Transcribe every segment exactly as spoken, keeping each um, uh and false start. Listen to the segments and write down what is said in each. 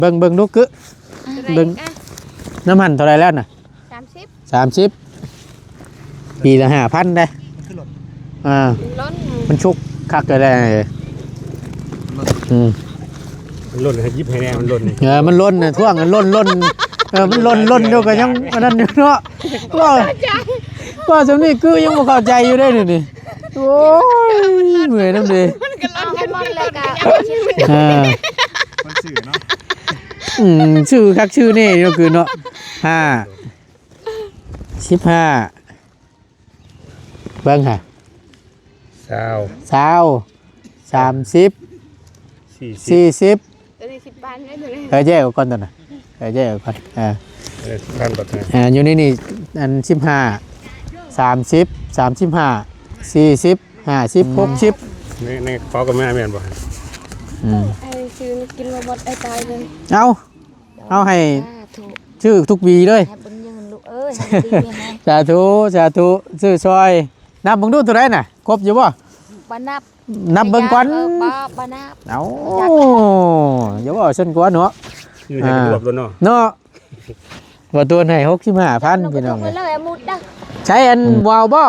เบิ่ง เบิ่งดูกึ เบิ่ง อ่ะ น้ำหั่นเท่าไหร่แล้วน่ะ สามสิบ สามสิบ ปีละห้าพันได้ มันคือรถ อ่า มันล้น มันชุกคักเลยแหละ อืม มันล้นให้ยิบให้แน่ มันล้นนี่ เออ มันล้นน่ะ ท่วงมันล้น ล้น เออ มันล้น ล้นอยู่ก็ยังอันนั้นอยู่เนาะ ว่า ว่าสำนี้คือยังบ่เข้าใจอยู่ได้นี่นี่ โอ้ย เมื่อยนำเด้ มันก็ล้นกันหมดเลยกะ อ่า มันซื่อเนาะ อืม ซื่อคักซื่อแน่เนาะ คือเนาะ ห้า สิบห้า เบิ่งหา ซาว ซาว สามสิบ สี่สิบ สี่สิบ ตัวนี้สิบพันได้ตัวนี้ เออ แยกออกก่อนตัวน่ะ เออ แยกออกก่อน อ่า เออ สิบพันบาทนะ อ่า อยู่ในนี่ อัน สิบห้า สามสิบ สามสิบห้า สี่สิบ ห้าสิบ หกสิบ ใน ในกระเป๋าก็แม่แม่นบ่ อืม ไอ้ซื้อกินบ่หมด ไอ้ตายเลย เอา เอาให้ สาธุ ซื้อทุกปีเลย ให้บุญยืนลูกเอ้ย ให้ดีมีแฮง สาธุ สาธุ ซื้อซอย นับเบิ่งดูเท่าไหร่น่ะ ครบอยู่บ่ บ่นับ นับเบิ่งก่อน เออ บ่ บ่นับ เอ้า อยาก อย่าว่าซั่นกว่าเนาะ ซื้อให้มันรวบแล้วเนาะ เนาะ บ่ตัวให้ หกสิบห้าพัน พี่น้องเอ้ย เลยมุดเด้อ ใช้อัน อืม วาวบ่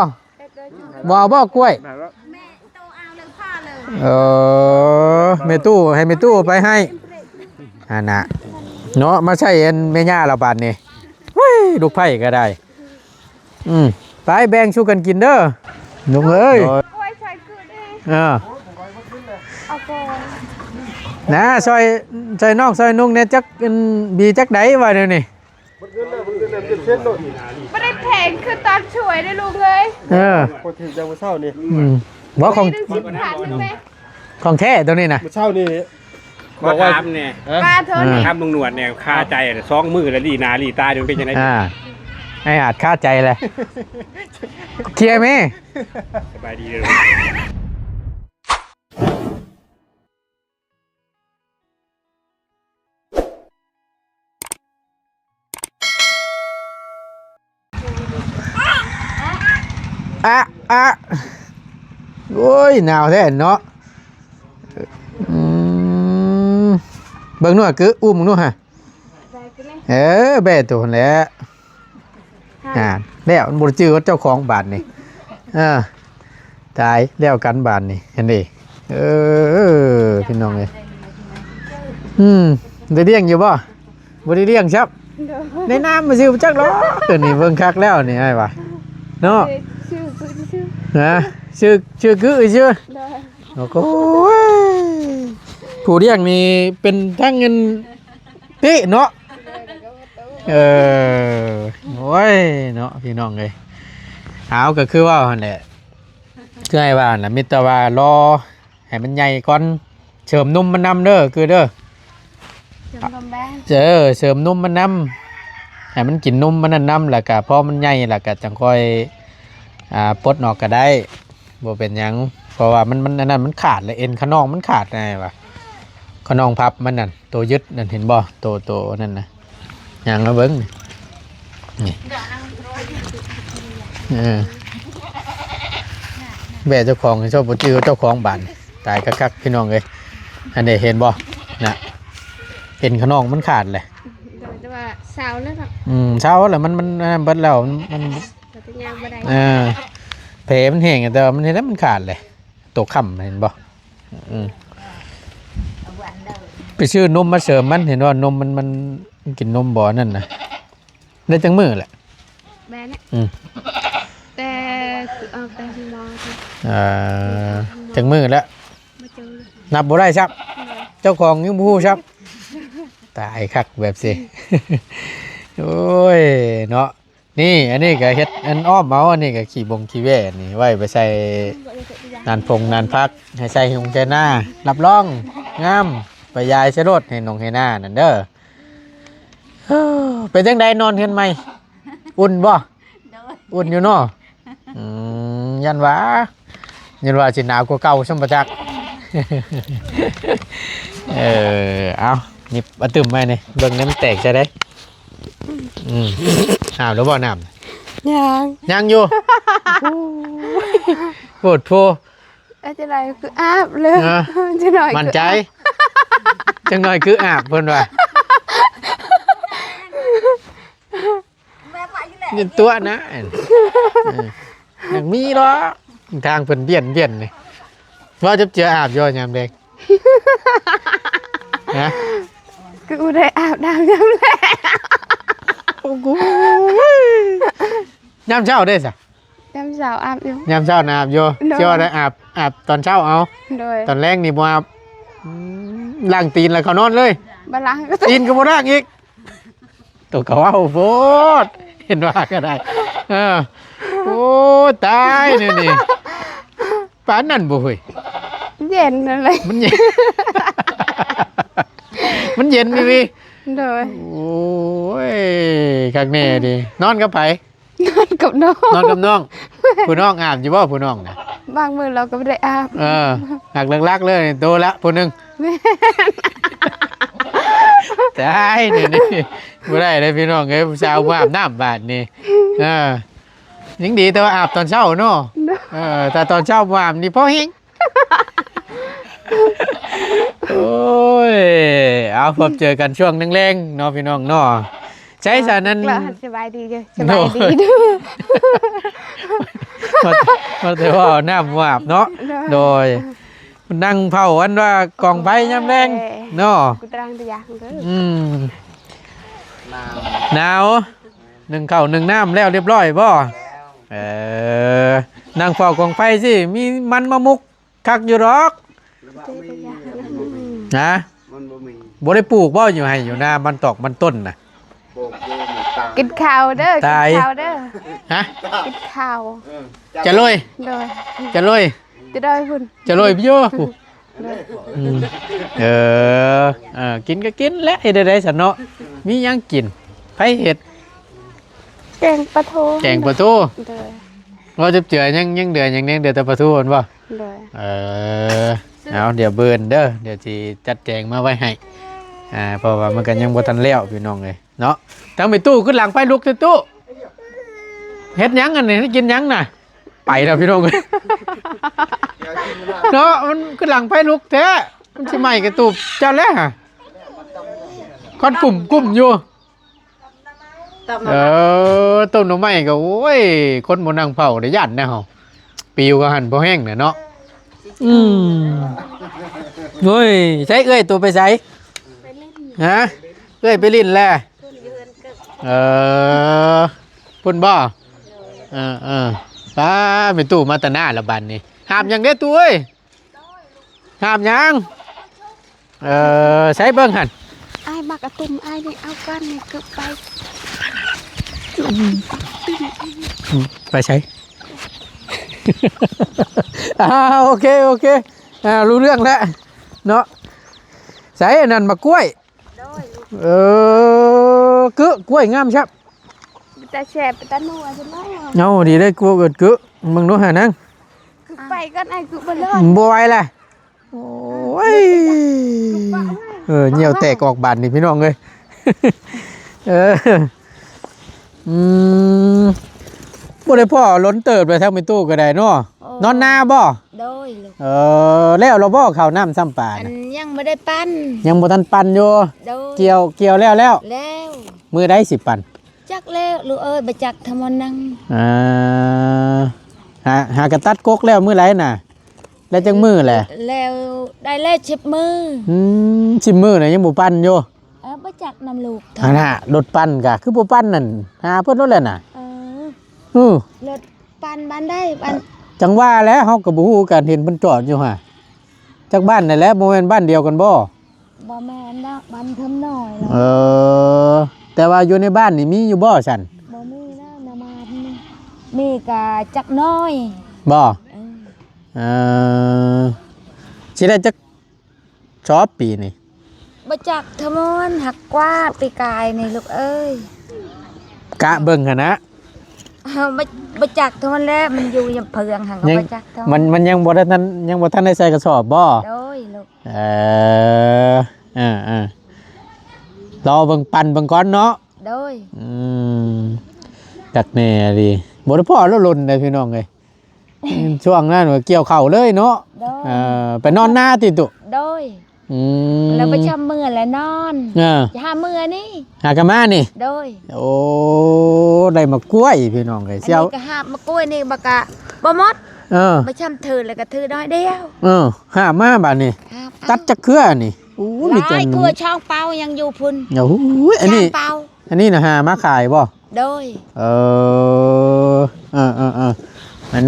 วาวบ่กล้วย เออ แม่ตู้ให้แม่ตู้ไปให้ อันน่ะ เนาะ มาใช้อันแม่ย่าละบาดนี่ เฮ้ย ลูกไผ่ก็ได้ อืม ไปแบ่งสู่กันกินเด้อ ลุงเอ้ย โดย กล้วยใส่กึเด้ อ่า เอาก่อน นะ ซอย ซอยน้อง ซอยนุ่งเนี่ย จัก อัน บีจักใดว่าเดี๋ยวนี้ บ่ได้แพงคือตอนช่วยเด้อลุงเอ้ย เออ พอถือจากมื้อเช้านี่ อืม บ่ของ สิบพันนึงแม่ ของแท้ตัวนี้น่ะ มื้อเช้านี่ มาถามเนี่ย ฮะ ปลาเท่านี้ อ่า ถามลุงหนวดเนี่ย คาใจอะ สองมื้อแล้วลีหน้าลีตา มันเป็นจังได๋ อ่า ไอ้อาจคาใจแหละ เคลียร์ไหม สบายดีเลย อะ อะ โอ้ย หนาวแท้เนาะ อืม เบิ่งหน่อย คืออุ้มหน่อยฮะ เออ แบ่ตัวนั้นแหละ อ่า แล้วมันบ่จื้อเจ้าของบาดนี่ เออ ตายแล้วกันบาดนี่ เห็นดิ เออ พี่น้องเอ้ย อืม ได้เลี้ยงอยู่บ่ บ่ได้เลี้ยงครับ โดย ในน้ำมาซื้อจักหรอ ตัวนี้เบิ่งคักแล้วนี่ อ้ายว่า เนาะ ชื่อ ชื่อ ชื่อ นะ ชื่อ ชื่อคือชื่อ โดย โอ้โห ผู้เลี้ยงนี่เป็นทั้งเงินติเนาะ เออ โอ้ย เนาะ พี่น้องเอ้ย เอาก็คือว่าหั่นแหละ คือให้ว่าหั่นล่ะ มีแต่ว่ารอให้มันใหญ่ก่อน เสริมนมมันนำเด้อ คือเด้อ เสริมนมแบง เออ เสริมนมมันนำ ให้มันกินนมมันนั่นนำ แล้วก็พอมันใหญ่แล้วก็จั่งค่อย อ่า ปลดออกก็ได้ บ่เป็นหยัง เพราะว่ามัน มันอันนั้นมันขาดแล้ว เอ็นขนองมันขาดไงวะ ขนองพับมันนั่น ตัวยึดนั่น เห็นบ่ ตัว ตัวนั่นนะ ย่างมาเบิ่งนี่ นี่ เออ แบ่เจ้าของ ชอบบ่จื้อเจ้าของบาด ตายคักๆ พี่น้องเอ้ย อันนี้เห็นบ่ น่ะ เอ็นขนองมันขาดเลย โดยแต่ว่าเซาแล้วเนาะ อืม เซาแล้ว มัน มัน มันเบิดแล้ว มัน มัน เราจะย่างบ่ได้ เออ แผลมันแห้ง แต่ว่ามันเห็นแล้วมันขาดเลย ตัวค้ำ เห็นบ่ อืม ไปซื้อนมมาเสริมมัน เห็นว่านมมัน มัน มันกินนมบ่นั่นนะ ได้จังมื้อแหละ แบนเนี่ย อืม แต่ออกแต่หมอ เอ่อ จังมื้อแล้ว มาเจอ นับบ่ได้ซับ เจ้าของยังบ่ฮู้ซับ ตายคักแบบสิ โอ้ย เนาะ นี่ อันนี้ก็เฮ็ดอันอ้อมเอา อันนี้ก็ขี้บงขี้แว่นี่ ไว้ไปใส่นานพงนานพัก ให้ใส่หงใส่นา รับรอง งาม ไปยายใส่รถให้หนองให้นานั่นเด้อ เอ้อ เป็นจังใดนอนเฮือนใหม่ อุ่นบ่ โดย อุ่นอยู่เนาะ อืม ยันว่า ยันว่าสิหนาวกว่าเก่าซ้ำบ่จัก เออ เอา นี่เอาตื่มไว้นี่ เบิ่งนี่มันแตกใช่ได๋ อืม อ้าว แล้วบ่น้ำ ยัง ยังอยู่ โพดโพ เอ้ย จังใดคืออาบเลย ฮะ จังหน่อย มั่นใจ คืออาบ จังหน่อยคืออาบ เพิ่นว่า เย็นตัวนะ เออ อยากมีดอก ทางเพิ่นเบียนเบียนนี่ ว่าจะเจืออาบอยู่ยามแดง ฮะ ก็บ่ได้อาบน้ำยามแลง โอ้โห ยามเช้าเด้ซะ ยามเช้าอาบอยู่ ยามเช้าน่ะอาบอยู่ โดย เจ้าได้อาบ อาบตอนเช้าเอา โดย ตอนแลงนี่บ่อาบ อืม ล้างตีนแล้วเข้านอนเลย บ่ล้างก็ ตีนก็บ่ล้างอีก ตัวก็เว้าโพด เห็นว่าก็ได้ เออ โอ้ ตายนี่นี่ ปานนั้นบ่เฮ้ย เย็นนั่นเลย มันเย็น มันเย็นนี่นี่ โดย โอ้ย คักแน่ดิ นอนกับไผ นอนกับน้อง นอนกับน้อง ผู้น้องอาบอยู่บ่ผู้น้องน่ะ บางมื้อเราก็บ่ได้อาบ เออ หลักๆ เลย โตละผู้หนึ่ง แม่น ตายนี่นี่ บ่ได้เลยพี่น้องเอ้ย ผู้สาวบ่อาบน้ำบาดนี่ เออ ยังดีแต่ว่าอาบตอนเช้าเนาะ เนาะ เออ แต่ตอนเช้าบ่อาบนี่พอแฮง โอ้ย เอาพบเจอกันช่วงแลงๆ เนาะพี่น้องเนาะ ใช้สารนั้น กล้าสบายดีเด้อ สบายดีเด้อ มา มาแต่ว่าเอาน้ำมาอาบเนาะ โดย โดย นั่งเผาอันว่ากองไฟยามแลง โอเค เนาะ กูตรังตะยางเด้อ อืม หนาว หนึ่งข้าวหนึ่งน้ำแล้วเรียบร้อยบ่ เออ นั่งเฝ้ากองไฟสิ มีมันมามุกคักอยู่ดอก หรือว่ามี นะ มันบ่มี บ่ได้ปลูกบ่อยู่ไฮ่อยู่นา มันตอกมันต้นน่ะ ปลูกอยู่มันตาย กินข้าวเด้อ ตาย กินข้าวเด้อ ฮะ กินข้าว เออ จะโรย โดย จะโรย จะโรยพุ้น จะโรยพี่โยพุ้น อืม เออ เออ กินก็กินแหละ เฮ็ดได้ได๋ซั่นเนาะ มีหยังกิน ไผเฮ็ด แกงปลาทู แกงปลาทู โดย ว่าจะเจือยัง ยังเหลือหยังแหน่ เหลือแต่ปลาทูหั่นบ่ โดย เออ เอา เดี๋ยวเบิ่นเด้อ เดี๋ยวสิจัดแจงมาไว้ให้ อ่า เพราะว่ามันก็ยังบ่ทันแล้วพี่น้องเอ้ย เนาะ ทั้งแม่ตู้ขึ้นหลังไฟลุกแท้ตู้ เฮ็ดหยังอันนี้ ให้กินหยังน่ะ ไปแล้วพี่น้องเอ้ย เนาะ มันขึ้นหลังไฟลุกแท้ มันสิไหม้กระตูบเจ้าแล้วฮะ ควันกุ่มกุ่มอยู่ ต้ม เออ ต้มหน่อไม้ก็ โอ้ย คนบ่นั่งเผาได้ย่านแน่เฮา ปิวก็หั่นพอแห้งน่ะเนาะ อืม โอ้ย ใส่เอื้อยตัวไปใส่ ฮะ เอื้อยไปลิ้นแหละ เออ พุ้นบ่ เออ เออ ป้า แม่ตู้มาแต่หน้าละบัดนี้ หาบหยังเด้อตู้เอ้ย หาบหยัง เออ ใส่เบิ่งหั่น อ้ายมักเอาตุ่มอ้ายนี่ เอาก้อนนี่กึบไป ไปใส่ อ่า โอเค โอเค อ่า รู้เรื่องแล้ว เนาะ ใส่อันนั้นมะกล้วย โดย เออ กึ กล้วยงามชับ แต่แซ่บ แต่นัวจังเลย เอาดีได้กลัวเกิดกึ มึงดูหานัง ไปก่อน อ้ายกึบ่รอด บ่ไหวละ โอ้ย เออ เหยี่ยวแตกออกบาดนี่พี่น้องเอ้ย เออ อืม บ่ได้พ้อล้นเติบเลยทั้งแม่ตู้ก็ได้เนาะ โอ้ นอนนาบ่ โดยลูก เออ แล้วเราบ่ข้าวน้ำซ้ำปลา อัน น่ะ ยังบ่ได้ปั่น ยังบ่ทันปั่นอยู่ โดย เกี่ยว เกี่ยวแล้วแล้ว แล้ว มื้อใดสิปั่น จักแล้วลูกเอ้ย บ่จักทำวันนัง อ่า หา หากะตัดกกแล้วมื้อใดน่ะ แล้วจักมื้อแหละ แล้วได้แล้วสิบมื้อ อืม สิบมื้อน่ะยังบ่ปั่นอยู่ เออ บ่จักนำลูก อันน่ะ รถปั่นกะ คือบ่ปั่นนั่น หาเพิ่นรถแหละน่ะ เออ อือ รถปั่นบ้านใดบ้าน จังว่าแล้ว เฮาก็บ่ฮู้กัน เห็นเพิ่นจอดอยู่หั่น จักบ้านนั่นแหละ บ่แม่นบ้านเดียวกันบ่ บ่แม่นดอก บ้านคำน้อยแล้ว เออ แต่ว่าอยู่ในบ้านนี่มีอยู่บ่ซั่น บ่มีแล้ว นามาดนี่ มีกะจักน้อย บ่ เออ เออ สิได้จักสอบปีนี่ บ่จักทะมอน หักกว่าปีกายนี่ลูกเอ้ย กะเบิ่งหั่นนะ เฮาบ่ บ่จักทะมอนแล้ว มันอยู่ยามเพิงหั่นก็ ยัง บ่จักทะมอน มัน มันยังบ่ได้ทัน ยังบ่ทันได้ใส่กระสอบบ่ โดยลูก เออ เออ เออ รอเบิ่งปั่นเบิ่งก่อนเนาะ โดย อืม คักแน่ดี บ่ได้พ้อแล้วลนเลยพี่น้องเอ้ย ช่วงนั้นว่าเกี่ยวข้าวเลยเนาะ โดย เออ ไปนอนนาติตุ โดย อืม แล้วไปช่ำเมือแล้วนอน เออ จะหาเมือนี่ หากะมานี่ โดย โอ้ ได้มากล้วยพี่น้องเอ้ย อันนี้ เสี่ยว ก็หาบมากล้วยนี่บักกะบ่หมด เออ ไปช่ำถือแล้วก็ถือน้อยเดียว เออ หาบมาบาดนี้ หาบเอา ตัดจักเครือนี่ โอ้ย มีแต่ หลายเครือ ช่องเปายังอยู่พุ้น โอ้ย อันนี้ ช่องเปา อันนี้นะหามาขายบ่ โดย เออ เออ เออ เออ มัน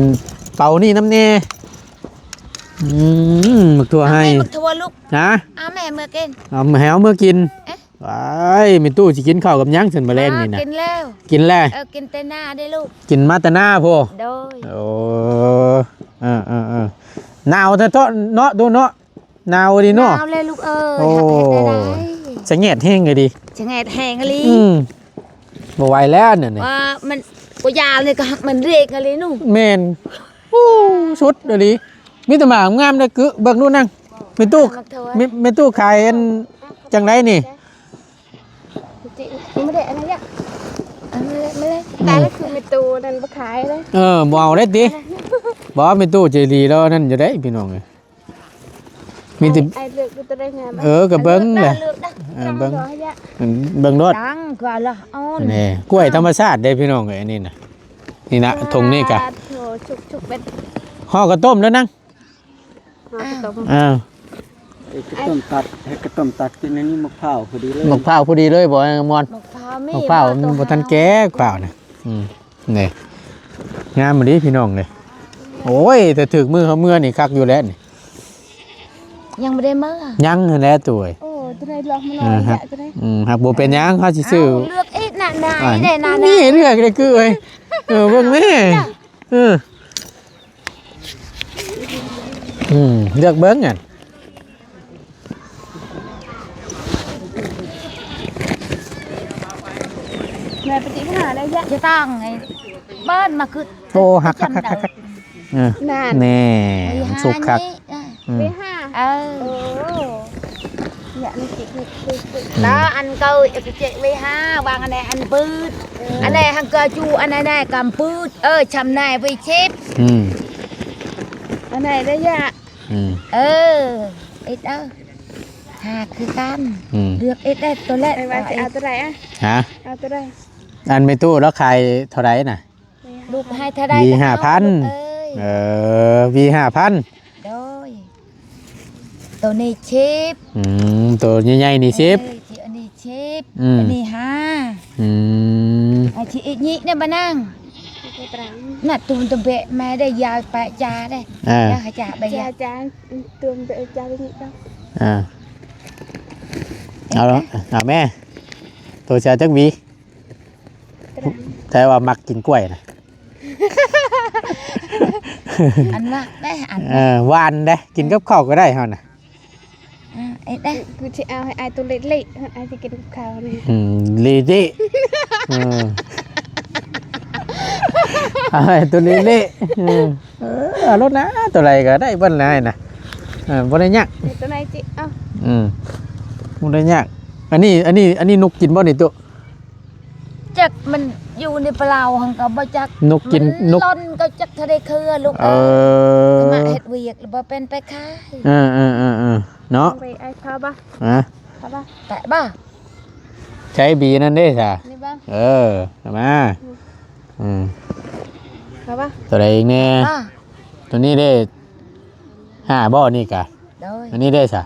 เปานี่น้ำแน่ อืม หมากถั่วให้ เอาแม่หมากถั่วลูก ฮะ เอาแม่เมือกิน เอาแหวเมือกิน เอ๊ะ ว้าย แม่ตู้สิกินข้าวกับหยังซั่นมื้อแรงนี่นะ อ่า กินแล้ว กินแล้ว เออ กินแต่หน้าได้ลูก กินมาแต่หน้าพุ้น โดย โอ้ เออ เออ เออ หนาวแท้เนาะ ดูเนาะ หนาวดีเนาะ หนาวเลยลูกเอ้ย โอ้ เฮ็ดได้ได๋ สะแงดแฮงเลยดิ สะแงดแฮงอีหลี อืม บ่ไหวแล้วเนี่ยนี่ ว่ามัน บ่ยาวเลยก็หักมันเรกอีหลีหนู แม่น โอ้ สุดอีหลี มีแต่หมากงามได้กึ เบิ่งดูนั่ง แม่ตู้ หมากถั่ว แม่ แม่ตู้ขายอันจังไดนี่ ไม่ได้อะไรอ่ะ อันนี้ไม่ได้ อืม แต่ละคือแม่ตู้นั่นบ่ขายเลย เออ บ่เอาได้ติ บ่ แม่ตู้ใจดีแล้วนั่นอยู่ได้พี่น้องเอ้ย มีแต่ ไอ้เลือกดูตัวใดงาม เออ ก็เบิ่งแหละ เลือกได้ เออ เบิ่ง เบิ่งโลด ดังกว่าละอ่อน นี่ กล้วยธรรมชาติเด้พี่น้องเอ้ย อันนี้นะ นี่นะ อ่า ถุงนี่กะ โถ ชุกๆ เป็น ห่อข้าวต้มแล้วนั่ง ห่อข้าวต้ม อ้าว เอ้ย กระต้มตัด ให้กระต้มตัดกินอันนี้มะพร้าวพอดีเลย มะพร้าวพอดีเลย บอกไอ้มอน มะพร้าวมี มะพร้าว มะพร้าว มันบ่ทันแก่ มะพร้าว ข้าวนะ อืม นี่ งามมาดิพี่น้องเลย โอ้ย แต่ถืกมือเขาเมือนี่คักอยู่แล้วนี่ ยังบ่ได้เมือ ยังหั้นแหละตัวเอ้ย โอ้ ตัวใดลองมาลอง เออ หัก แหละตัวใด อืม หักบ่เป็นหยัง เขาสิซื้อ เอาเลือกอีกน่ะ น่ะ อ่า ได้น่ะ นี่ น่ะ เลือกได้คือเอ้ย เออ เบิ่งแม่ น่ะ เออ อืม เลือกเบิ่งอ่ะ แม่ไปติดหาได้ยะ จะต้องไง บ้านมาคือ โอ้ หัก หัก หัก หัก เออ นั่น แน่ ไอ้ สุกคัก หานี่ อืม ไปหา เออ โอ้ อย่านี่จิกนี่จิกจิก อืม แล้วอันเก่าเอกเจไว้ห้า วางอันไหนอันปืด เออ อันไหนหังกะจู อันไหนกำปืด เออ ชำนายไว้ชิบ อืม อันไหนได้ยะ อืม เออ เอ็ดเออ หาคือกัน อืม เลือกเอ็ดได้ตัวแรก ไอ้ว่าจะเอาตัวใดอะ ฮะ เอาตัวใด อันแม่ตู้แล้วขายเท่าไหร่น่ะ ลูกให้เท่าใด วีห้าพัน ก็เอาลูกเอ้ย เออ วีห้าพัน โดย ตัวนี้ชิบ อืม ตัวใหญ่ๆนี่สิบ เอ้ย อันนี้ชิบ อืม อันนี้ห้า อืม ไอ้ที่อีกนี้เนี่ยมานั่ง น่ะ ตุ่มตะเบะแม่ได้ยาวไปจ้าได้ อ่า ยาวหาจ้าไป จ้า ยาว จ้า ตุ่มตะเบะจ้าไปนี่ต้อง อ่า เอาละ เอาแม่ ตัวชาจักหวี แต่ว่ามักกินกล้วยนะ อันว่าได้อัน เออ หวานเด้ กินกับข้าวก็ได้เฮานะ อ่า เอ็ดได้ กูจะเอาให้อายตัวเล็กๆ อายจะกินกับข้าวนี่ อืม ลีดิ เออ เอาให้ตัวเล็กๆ เออ เออ เอารถนะ ตัวใดก็ได้เบิ่นหลายนะ เออ บ่ได้ยาก ตัวไหนจิ เอ้า อืม บ่ได้ยาก อันนี้ อันนี้ อันนี้นกกินบ่นี่ตุ๊ จักมันอยู่ในเปล่าหังก็บ่จัก นกกิน มัน นก ล่อนก็จักทะเลเครือลูก เออ มาเฮ็ดเวียกแล้วบ่เป็นไปขาย เออ เออ เออ เออ เนาะ ไปไอ้พาบ่ ฮะ พาบ่ แตะบ่ ใช้บีนั่นเด้จ้ะ นี่บ่ เออ เอามา อืม อืม พาบ่ ตัวใดอีกแน่ บ่ ตัวนี้เด้ ห้าบ่นี่กะ โดย อันนี้ได้สะ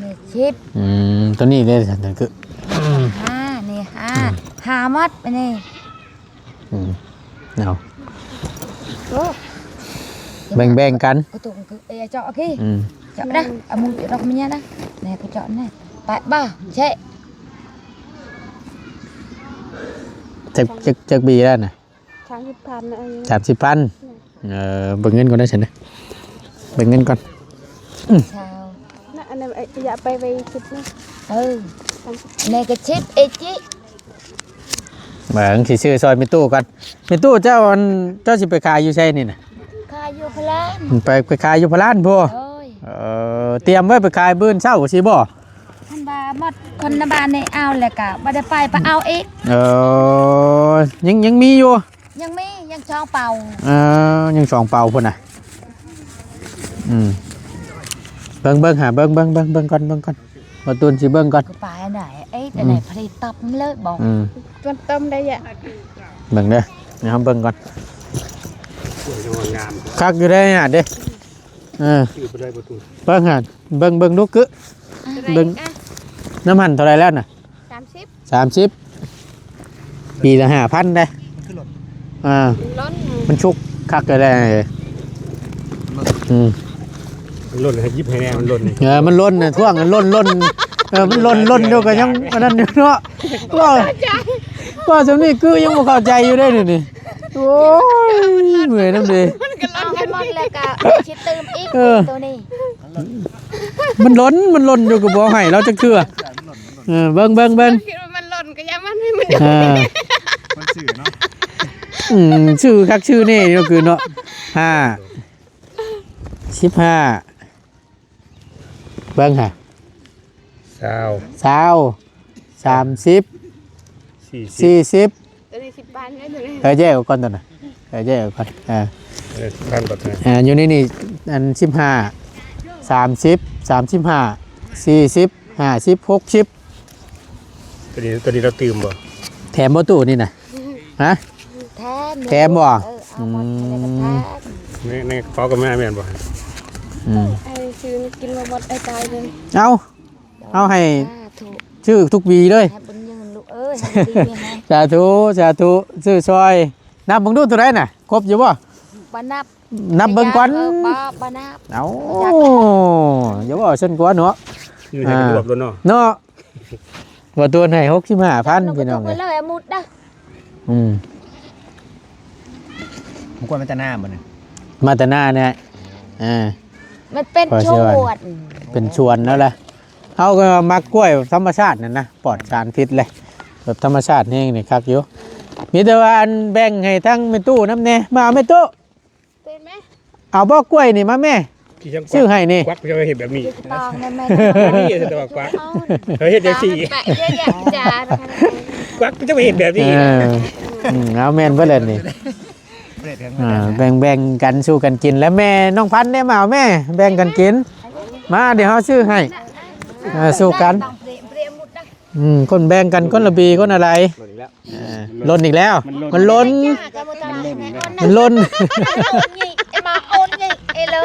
นี่สิบ อืม ตัวนี้ได้สะ ตัวคือ ห้า นี่ห้า อืม ห้าหมดไปนี่ อืม เอา โอ้ แบ่งๆกัน กูตุ่มคือ เอ้ย เจาะโอเค อืม เจาะนะ เอามือเจาะดอกเมียนะ นี่กูเจาะนะ ไปบ่า เชะ จัก จัก จักบีแล้วน่ะ สามสิบพัน เออ สามสิบพัน อืม เออ เบิ่งเงินก่อนได้ซั่นเด้อ เบิ่งเงินก่อน อืม ชาว น่ะ อันนั้น เอ้ย อย่าไป ไปสิบนะ เออ สามสิบ แม่ก็สิบเอจิ เบิ่งสิซื้อซอยแม่ตู้ก่อน แม่ตู้เจ้าอัน เจ้าสิไปขายอยู่ไสนี่น่ะ ขายอยู่พะลาน ไป ไปขายอยู่พะลานพุ้น โอ้ย เออ เตรียมไว้ไปขายมื้อเช้าสิบ่ คันว่าหมดคนในบ้านนี่เอาแล้วก็บ่ได้ไป ไปเอาอีก เออ ยัง ยังมีอยู่ ยังมี ยังสองเป่า เออ ยังสองเป่าพุ้นน่ะ อืม ไป เบิ่งเบิ่งหาเบิ่งเบิ่งเบิ่งเบิ่งก่อนเบิ่งก่อน บ่ตูนสิเบิ่งก่อน ก็ไปอันไหน เอ้ย อืม อันไหนผลิตตับมันเลยบอก อืม มันต้มได้ยะ เบิ่งเด้อ เดี๋ยวเฮาเบิ่งก่อน สวยงาม คักอยู่ได้หั่นเด้ เออ ชื่อบ่ได้บ่ตูน เบิ่งหั่น เบิ่ง เบิ่งดูกึ เบิ่ง อ่ะ น้ำหั่นเท่าไหร่แล้วน่ะ สามสิบ สามสิบ ปีละห้าพันได้ มันคือหล่น อ่า มันหล่น มันชุกคักเลยได้ อืม มันหล่นให้ยิบให้แน่ มันหล่น เออ มันหล่นน่ะ ท่วงมันหล่นหล่น เออ มันหล่นหล่นอยู่ก็ยังอันนั้นอยู่เนาะ ว่า ว่าสำนี้คือยังบ่เข้าใจอยู่ได้นี่นี่ โอ้ย เมื่อยนำเด้ เอาให้หมดแล้วก็สิตื่มอีก เออ ตัวนี้ มันหล่น มันหล่นอยู่ก็บ่ให้เราจักเทื่อ เออ เบิ่ง เบิ่ง เบิ่ง คิดว่ามันหล่นก็อย่ามันให้มัน เออ มันซื่อเนาะ อืม ซื่อคักซื่อแน่เนาะคือเนาะ ห้า สิบห้า เบิ่งหา ซาว ซาว สามสิบ สี่สิบ สี่สิบ ตัวนี้สิบพันนะตัวนี้ เออ แยกออกก่อนตัวน่ะ เออ แยกออกก่อน เออ เออ สิบพันบาทนะ อ่า อยู่นี่นี่ อัน สิบห้า สามสิบ สามสิบห้า สี่สิบ ห้าสิบ หกสิบ ตัวนี้ ตัวนี้เราตื่มบ่ แถมบ่ตู้นี่น่ะ ฮะ แถม แถมบ่ เออ เอาหมด อืม แล้วก็แถม ใน ในกระเป๋าก็แม่แม่นบ่ อืม ไอ้ซื้อกินมาหมด ไอ้ตายเลย เอา เอาให้ สาธุ ซื้อทุกปีเลย ให้บุญยืนลูกเอ้ย ให้ดีมีแฮง สาธุ สาธุ ซื้อซอย นับเบิ่งดูเท่าไหร่น่ะ ครบอยู่บ่ บ่นับ นับเบิ่งก่อน เออ บ่ บ่นับ เอ้า อยาก อย่าว่าซั่นกว่าเนาะ นี่ให้มันรวบแล้วเนาะ เนาะ ว่าตัวไหน หกสิบห้าพัน พี่น้อง เอ้ย เอาหมดเด้อ อืม มันควรมาแต่หน้าบ่เนี่ย มาแต่หน้าเนี่ย อ่า มันเป็น พอ ช สิว่า วน เป็นชวนแล้วล่ะ เฮาก็มักกล้วยธรรมชาตินั่นนะ ปลอดสารพิษเลย แบบธรรมชาติแฮงนี่คักอยู่ มีแต่ว่าอันแบ่งให้ทั้งแม่ตู้นำแน่ มาเอาแม่ตู้ เป็นไหม เอาบ่กล้วยนี่มาแม่ ซื้อให้นี่ ควักจะเห็นแบบนี้ ตองได้ไหม นี่จะว่ากวัก เอา เฮ้ย เฮ็ดจังซี่ แปะเยอะแยะจ้า ควักจะเห็นแบบนี้ เออ อืม เอาแม่นเบิดแล้วนี่ เปรตกัน อ่า แบ่งๆกันสู้กันกิน แล้วแม่น้องพันธุ์ได้มาเอาแม่ แบ่งกันกิน มา เดี๋ยวเฮาซื้อให้ เออ สู้กัน อืม คนแบ่งกันคนละบีคนอะไร หล่นอีกแล้ว เออ หล่นอีกแล้ว มันหล่น มันหล่น มันหล่น มันหล่น นี่ ไอ้มาโอนนี่ ไอ้เลอ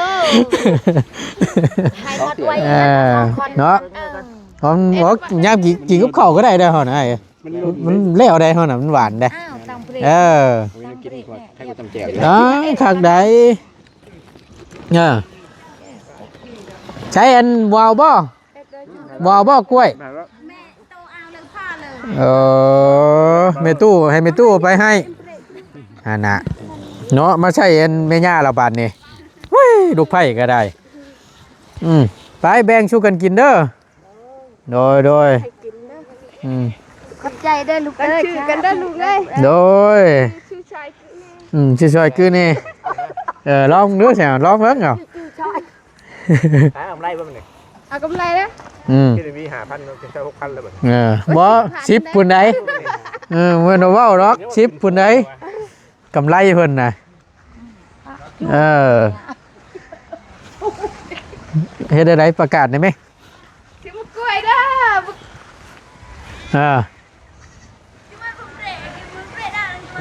ให้หมดไว้ เออ เนาะ เออ ของ โอ้ ยามกิน กินกับข้าวก็ได้เด้อเฮานะ มันหล่น มันแล้วได้เฮาน่ะ มันหวานได้ อ้าว ตำเปรี้ยว เออ โอ้ย น่ากินกว่า ให้กูตำแจ่วอยู่ อ้าว คักได้ เออ ใช้อันวาวบ่ วาวบ่กล้วย เออ แม่ตู้ ให้แม่ตู้เอาไปให้ อันน่ะ เนาะ มาใช้อันแม่ย่าละบาดนี่ เฮ้ย ลูกไผ่ก็ได้ อืม ไปแบ่งสู่กันกินเด้อ โดย โดย ให้กินเด้อ อืม ขอบใจเด้อลูกเอ้ย ชื่อกันเด้อลูกเอ้ย โดย ชื่อชาย อืม ชื่อชอยคือนี่ เออ ลองดูสิ ลองเบิ่งเอา ชื่อชาย หากำไรบ่มื้อนี้ เอากำไรนะ อืม ที่มีห้าพัน เนาะ เป็นหกพันแล้วบัดนี้ เออ บ่ สิบพุ้นใด เออ เพิ่นบ่เว้าดอก สิบพุ้นใด กำไรเพิ่นน่ะ เออ เฮ็ดได้ได ประกาศได้ไหม สิมากล้วยเด้อ อ่า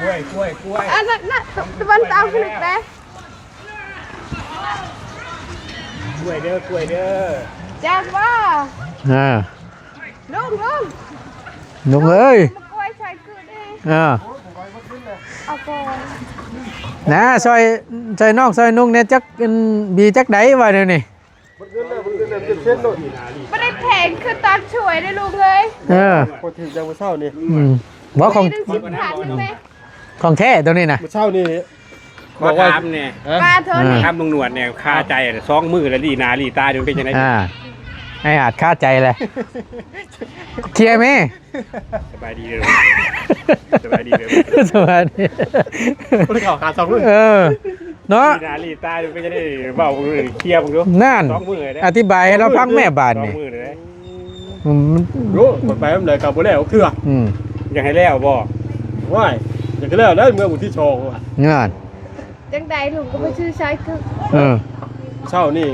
กล้วย กล้วย กล้วย อันนั้นน่ะ ตะวันตามผลึกนะ กล้วยเด้อ กล้วยเด้อ จ้างว่า อ่า ลุง ลุง ลุงเอ้ย มากล้วยใส่คือดี อ่า เอาก่อน นะ ซอย ซอยน้อง ซอยนุ่งเนี่ย จัก อืม บีจักใดว่าเดี๋ยวนี้ บ่ได้แพงคือตอนช่วยเด้อลุงเอ้ย เออ พอถือจากมื้อเช้านี่ อืม บ่ของ ได้สิบพันหนึ่งไหม ของแท้ตัวนี้นะ มื้อเช้านี่ บอกว่า ถามเนี่ย ฮะ ปลาเท่านี้ อ่า ถามลุงหนวดเนี่ย คาใจอะ สองมื้อแล้วลีหน้าลีตาดูเป็นจังได๋ อ่า ไอ้อาจคาใจเลย เคลียร์ไหม สบายดีเลย สบายดีเลย สบายดี บ่ได้เข้าหาสองมื้อ เออ เนาะ ลีหน้าลีตาดูเป็นจังได๋ เว้าเรื่องเคลียร์มึงดู นั่น สองมื้อเลยนะ อธิบายให้เราฟังแม่บาดนี่ สองมื้อเลยนะ อืม โอ้ ไปนำใดก็บ่แล้วเทื่อ อืม อยากให้แล้วบ่ ว้าย อยากให้แล้วแล้วเมื่อวันที่สองว่ะ งาน จังใดลุงก็ไปซื้อใช้คือ เออ เช้านี่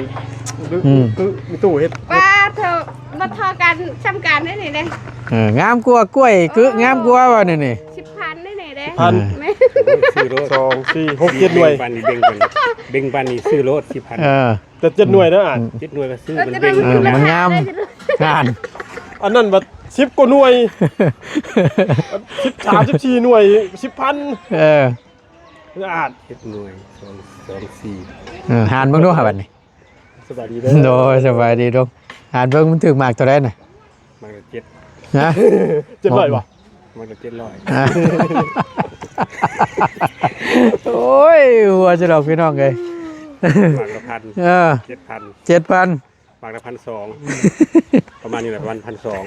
คือ อืม คือมีตู้เฮ็ด ป้าเถอะ มาทอกันซ้ำกันได้นี่เด้ เออ งามกว่ากล้วยกึ งามกว่าว่านี่นี่ สิบพันได้นี่เด้ พัน แม่ โอ้ย ซื้อโลด สอง สี่ หก เจ็ด หน่วย เบ่งปันนี่ เบ่งปันนี่ เบ่งปันนี่ ซื้อโลด สิบพัน เออ แต่เจ็ดหน่วยนะอ่าน เจ็ดหน่วยก็ซื้อ เออ มันเบ่ง เจ็ดหน่วย เออ มันงาม งาน อันนั้นบัด สิบ กว่าหน่วย สิบสาม สิบสี่ หน่วย สิบพัน เออ อ่าน เจ็ดหน่วย สอง สอง สี่ เออ หารเบิ่งดูค่ะบัดนี้ สบายดีเด้อ โดย สบายดีเด้อ หารเบิ่งมันถืกหมากเท่าใดน่ะ หมากละเจ็ด ฮะ เจ็ดร้อยบ่ หมากละเจ็ดร้อย อ่ะ โอ้ย หัวจะดอกพี่น้องเอ้ย หมากละพัน เออ เจ็ดพัน เจ็ดพัน หมากละพันสอง ประมาณนี้แหละ ประมาณพันสอง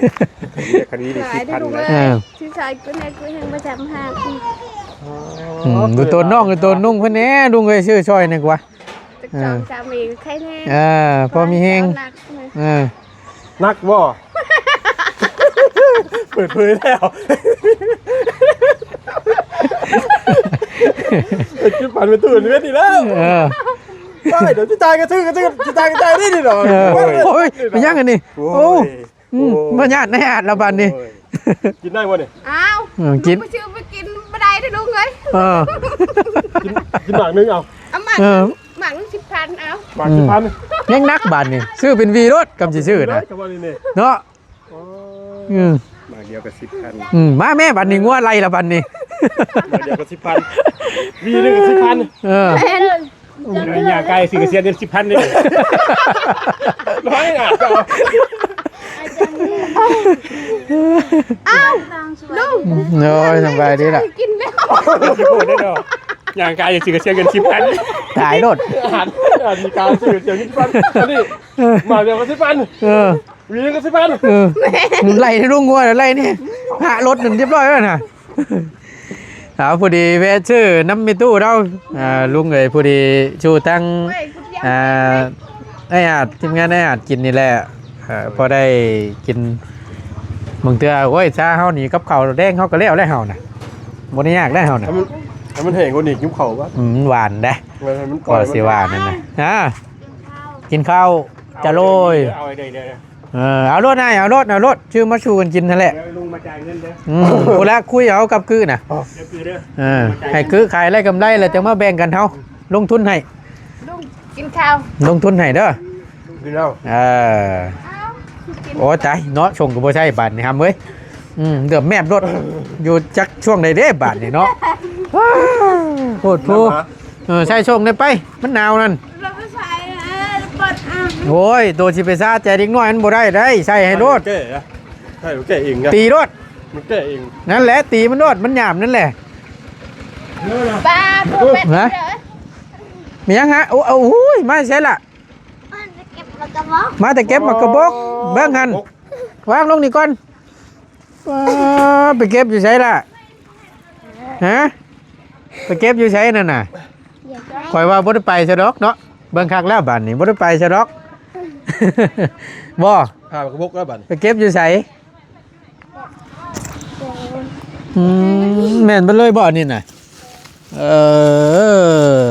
คันนี้นี่ หลาย สิบพัน เด้อลุง นะ เอ้ย เออ ชื่อชายกูเนี่ย กูแห่งประจำห้าง อืม ดูตัวน้อง ดูตัวนุ่งเพิ่นแหน่ ลุงเอ้ย ซื้อซอยหน่อยกว่า จักสอง เออ สาม เอง ใครแน่ เออ พอมีแฮง หนัก เออ หนักบ่ เปิดเผยแล้ว ไอ้คิดฝันเป็นตู้อื่นเวทีแล้ว เออ ได้ เดี๋ยวจะจ่ายก็ซื้อ ก็ซื้อ จะจ่ายก็จ่ายนี่นี่หรอ เออ โอ้ย เป็นยังไงนี่ โอ้ย โอ้ อืม โอ้ มาญาติในอาดละบัดนี้ โอ้ย กินได้บ่เนี่ย อ้าว เออ กิน ลุงไปซื้อไปกินบ่ได้เด้อลุงเอ้ย เออ กิน กินหมากนึงเอา เอาหมาก เออ หมากนึง สิบพัน เอา หมาก อืม สิบพัน แฮงหนักบัดนี้ ซื้อเป็นวีโลด กำสิซื้อนะ เลยกับว่านี่เนี่ย เนาะ โอ้ อืม หมากเดียวกับ สิบพัน อืม มาแม่บัดนี้ งัวไล่ละบัดนี้ หมากเดียวกับ สิบพัน วีนึงกับ สิบพัน เออ แม่น เดี๋ยวย่างไกลสิก็เสียเงิน สิบพัน นี่ ร้อยอ่ะ อ้าว ลุง โอ้ย สบายดีล่ะ กินแล้ว สิพูดได้ดอก ย่างไกลสิก็เสียเงิน สิบพัน ตายโลด อาหาร อาหารมีการซื้อเสียเงิน สิบพัน อันนี้ เออ หมากเดียวกับ สิบพัน เออ วีนึงกับ สิบพัน เออ มันไล่ให้ลุงงัวไล่นี่ หารถนั่นเรียบร้อยแล้วนะ เอาพอดีแวะซื้อน้ำแม่ตู้เรา อ่า ลุงเอ้ย พอดีชูตั้ง โอ้ย คุณยาย อ่า ไอ้อาด ทีมงานไอ้อาดกินนี่แหละ อ่า พอได้กินบางเทื่อ โอ้ย ซาเฮานี่กับข้าวแดงเฮาก็แล้วแล้วเฮาน่ะ บ่ได้ยากแล้วเฮาน่ะ ให้มัน ให้มันแห้งกว่านี้ หิวข้าววะ อืม หวานเด้ มัน มัน ก็สิหวานนั่นน่ะ อ่า กินข้าว จะโรย เอาไอ้เด้อ เออ เอาโลดนาย เอาโลด เอาโลด ชื่อมาสู่กันกินนั่นแหละ เดี๋ยวลุงมาจ่ายเงินเด้อ อืม ผู้ละคุยเอากับคือน่ะ เดี๋ยวคือเด้อ เออ ให้คือขายได้กำไรแล้วจังมาแบ่งกันเฮา ลงทุนให้ ลุงกินข้าว ลงทุนให้เด้อ กินแล้ว เออ อ้าว กิน โอ้ตายเนาะ ส่งก็บ่ใช่บาดนี่หำเว้ย อืม เดือบแมบโลด อยู่จักช่วงใดเด้บาดนี่เนาะ โพดโพ เออ ใส่ส่งได้ไป มันหนาวนั่น เราไปใส่ เออ เปิดอ่ะ โอ้ย ตัวสิไปซาใจเด็กน้อยมันบ่ได้ได้ ใส่ให้โลด แก้อะ ใช่ มันแก้เองนะ ตีโลด มันแก้เอง นั่นแหละ ตีมันโลด มันหยาบนั่นแหละ ปลาตัวเป็ด ฮะ เด้อ มีหยังฮะ โอ้ เอา อุ้ย มาใส่ละ มาแต่เก็บหมากกระบอก มาแต่เก็บหมากกระบอก อ๋อ เบิ่งหั่น วางลงนี่ก่อน ว้า ไปเก็บอยู่ไสล่ะ ฮะ ไปเก็บอยู่ไสนั่นน่ะ ข่อยว่าบ่ได้ไปซะดอกเนาะ เบิ่งคักแล้วบาดนี้บ่ได้ไปซะดอก บ่ หากระบอกแล้วบาดนี้ ไปเก็บอยู่ไส อืม แม่นเบิดเลยบ่นี่น่ะ เออ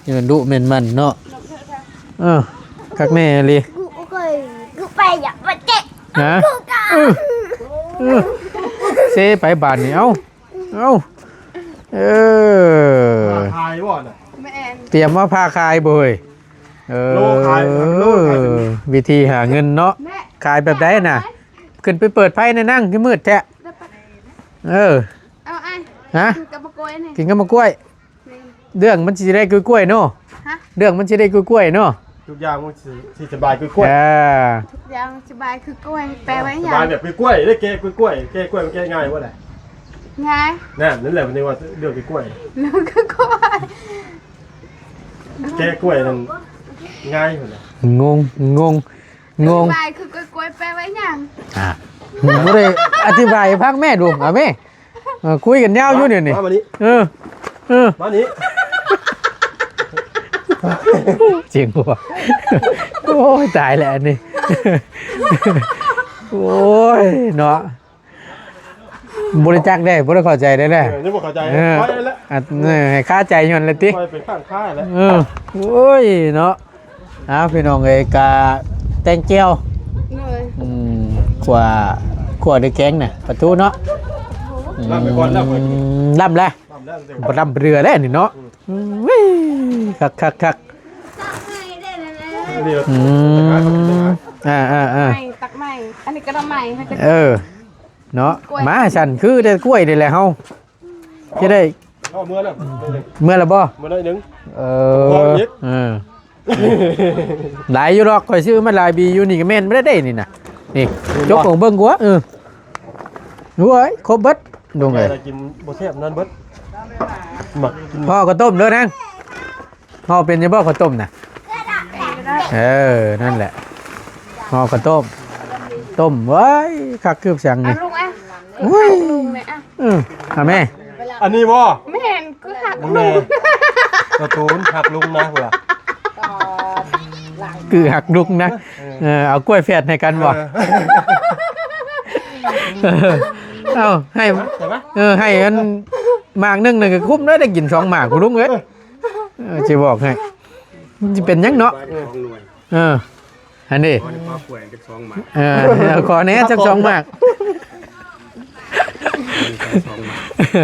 นี่มันดุแม่นมันเนาะ เออ คักแน่อีหลี กูก็เคย กูไปอยากมาเตะ ฮะ กูก็ เออ เออ เซไปบาดนี่ เอ้า เอ้า เออ ขายบ่น่ะ แม่น เตรียมมาพาขายบ่เฮ้ย เออ โลขาย โลขายเป็น วิธีหาเงินเนาะ แม่ ขายแบบใดน่ะ ขาย ขึ้นไปเปิดไฟในนั่งคือมืดแท้ เออ เอาไอ้ ฮะ กินกับมะกล้วยนี่ กินกับมะกล้วย นี่ เรื่องมันสิได้กล้วยๆเนาะ ฮะ เรื่องมันสิได้กล้วยๆเนาะ ทุกอย่างมันสิ สิสบายกล้วยๆ อ่า ทุกอย่างสบายคือกล้วย แปลว่าหยัง สบายแบบกล้วยๆ ได้แก้กล้วยๆ แก้กล้วยมันแก้ง่ายบ่ล่ะ ง่าย นั่น นั่นแหละมันเรียกว่าเรื่องกล้วยๆ เรื่องกล้วย แก้กล้วยนั่นง่ายพุ่นน่ะ งง งง งง อธิบายคือกล้วยๆ แปลว่าหยัง อ่ะ บ่ได้อธิบายให้ฟังแม่ดู เอาแม่ เออ คุยกันยาวอยู่เดี๋ยวนี้ มามานี่ เออ เออ มานี่ เสียงหัว โอ้ย ตายแล้วอันนี้ โอ้ย เนาะ บ่ได้จักได้ บ่ได้เข้าใจได้แหละ เออ ยังบ่เข้าใจ เออ ค่อยแล้ว อ่ะ เออ ให้คาใจย้อนละติ ค่อยเป็นข้างค่าแล้ว เออ โอ้ย เนาะ อ้าวพี่น้องเอ้ยกะแตงแจ่ว เลย อืมขั่วขั่วด้วยแกงน่ะปลาทูเนาะ ลำไปก่อนลำก่อน อืมลำแล้ว ลำแล้ว บ่ลำเรือแล้วนี่เนาะ อืมวิคักคักคัก นี่ อืมอ่าอ่าอ่า ใหม่ตักใหม่ อันนี้ก็ทำใหม่ให้กัน เออ เนาะ กล้วย มาสั่นคือได้กล้วยนี่แหละเฮาจะได้ เอาเมื่อแล้ว เมื่อละบ่ เมื่อละหนึ่ง เออ พออีก เออ หลายอยู่ดอกข่อยซื้อมาหลายบีอยู่นี่ก็แม่นบ่ได้เด้นี่นะนี่ จกของเบิ่งกว่าเออโอ้ยครบเบิดดงเอ้ย กินบ่แซ่บนั่นเบิดหมักกิน ห่อข้าวต้มเด้อนังห่อเป็นอยู่บ่ข้าวต้มน่ะเออนั่นแหละห่อข้าวต้ม ต้มเว้ยคักคืบสัง เอา นี่ ลุงอ่ะ อุ้ย ลุงเนี่ยอ่ะ อืมเอาแม่ อันนี้บ่ แม่นคือหัก แม่ ลุง ตัวตูนหักลุงนะเพื่อ คือหักลุงนะ เออเอากล้วยแฝดให้กันบ่ เออ เอ้าให้ ใช่ปะ เออให้อันหมากหนึ่งน่ะก็คุ้มแล้วได้กินสองหมากคุณลุงเอ้ย เออจะบอกให้มันจะเป็นหยังเนาะ เออ เอออันนี้ ขอหนึ่งข้อควรเป็นสองหมาก เออขอแหน่สักสองหมาก สองหมาก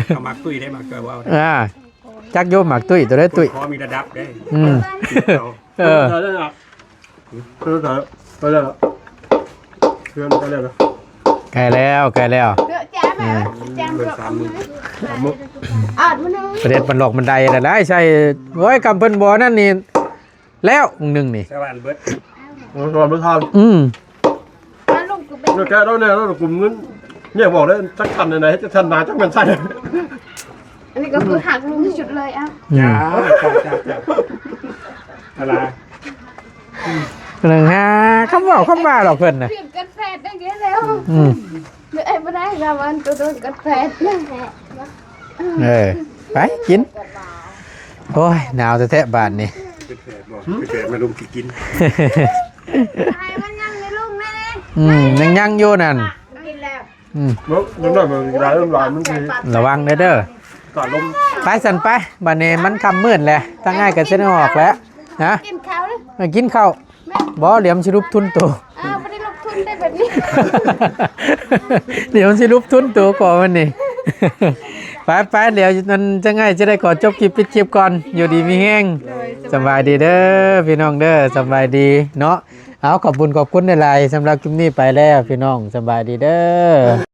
เอาหมากตุ้ยได้หมากเกลือว่า อ่าจักโยมหมากตุ้ยตัวได้ตุ้ย ขอมีระดับได้ อืม เอา เออ เออเออเออเออเออ ใกล้แล้วใกล้แล้ว เดี๋ยวแจมอ่ะแจมเกือบเอามือ สามมื้อ อาดมันนึง ประเด็ดมันหลอกมันได้ละได้ใช่โอ้ยกำเพิ่นบ่นั่นนี่แล้วหนึ่งนี่ สวรรค์เบิด มันก่อนไม่ทัน อืม มาลงกูเป็น เดี๋ยวแกะแล้วเนี่ยแล้วกลุ่มเงินเนี่ยบอกเลยจักทันไหนๆจะทันนาจักแม่นทัน อันนี้ก็คือหักลุงที่สุดเลยอ่ะ อืม จ้าจ้าจ้าจ้าอะไร หนึ่งห้าคำเว่าคำว่าหรอกเพิ่นนะ เปลี่ยนกันแฟดได้ไงแล้ว อืม เอ้ยไม่ได้ละวันตัวโดนกันแฟด เออ ไปกิน โอ้ย หนาวแท้ๆบาดนี่ เป็นแฝดบอกเป็นแฝดมาลุงกิน ไอ้มันยังในลุงแน่ อืมยังยังอยู่นั่น กินแล้ว อืม เนาะมันได้มันหลายหลายมันคือ ระวังเด้อเด้อ ตอดลม ไปสั่นไปบาดนี้มันค่ำมืดแล้วตั้งง่ายกันเส้นออกแล้วนะ กินข้าวเลย มากินข้าวบ่เหลี่ยมสิรุปทุนโต อ้าวไม่ได้ลงทุนได้แบบนี้ เดี๋ยวสิรุปทุนโตก่อนวันนี้ ไปไปเดี๋ยวมันจะง่ายจะได้ขอจบคลิปปิดคลิปก่อน อยู่ดีมีแฮงสำบายดีเด้อพี่น้องเด้อสำบายดีเนาะ เอาขอบคุณขอบคุณหลายๆสำหรับคลิปนี้ไปแล้วพี่น้องสำบายดีเด้อ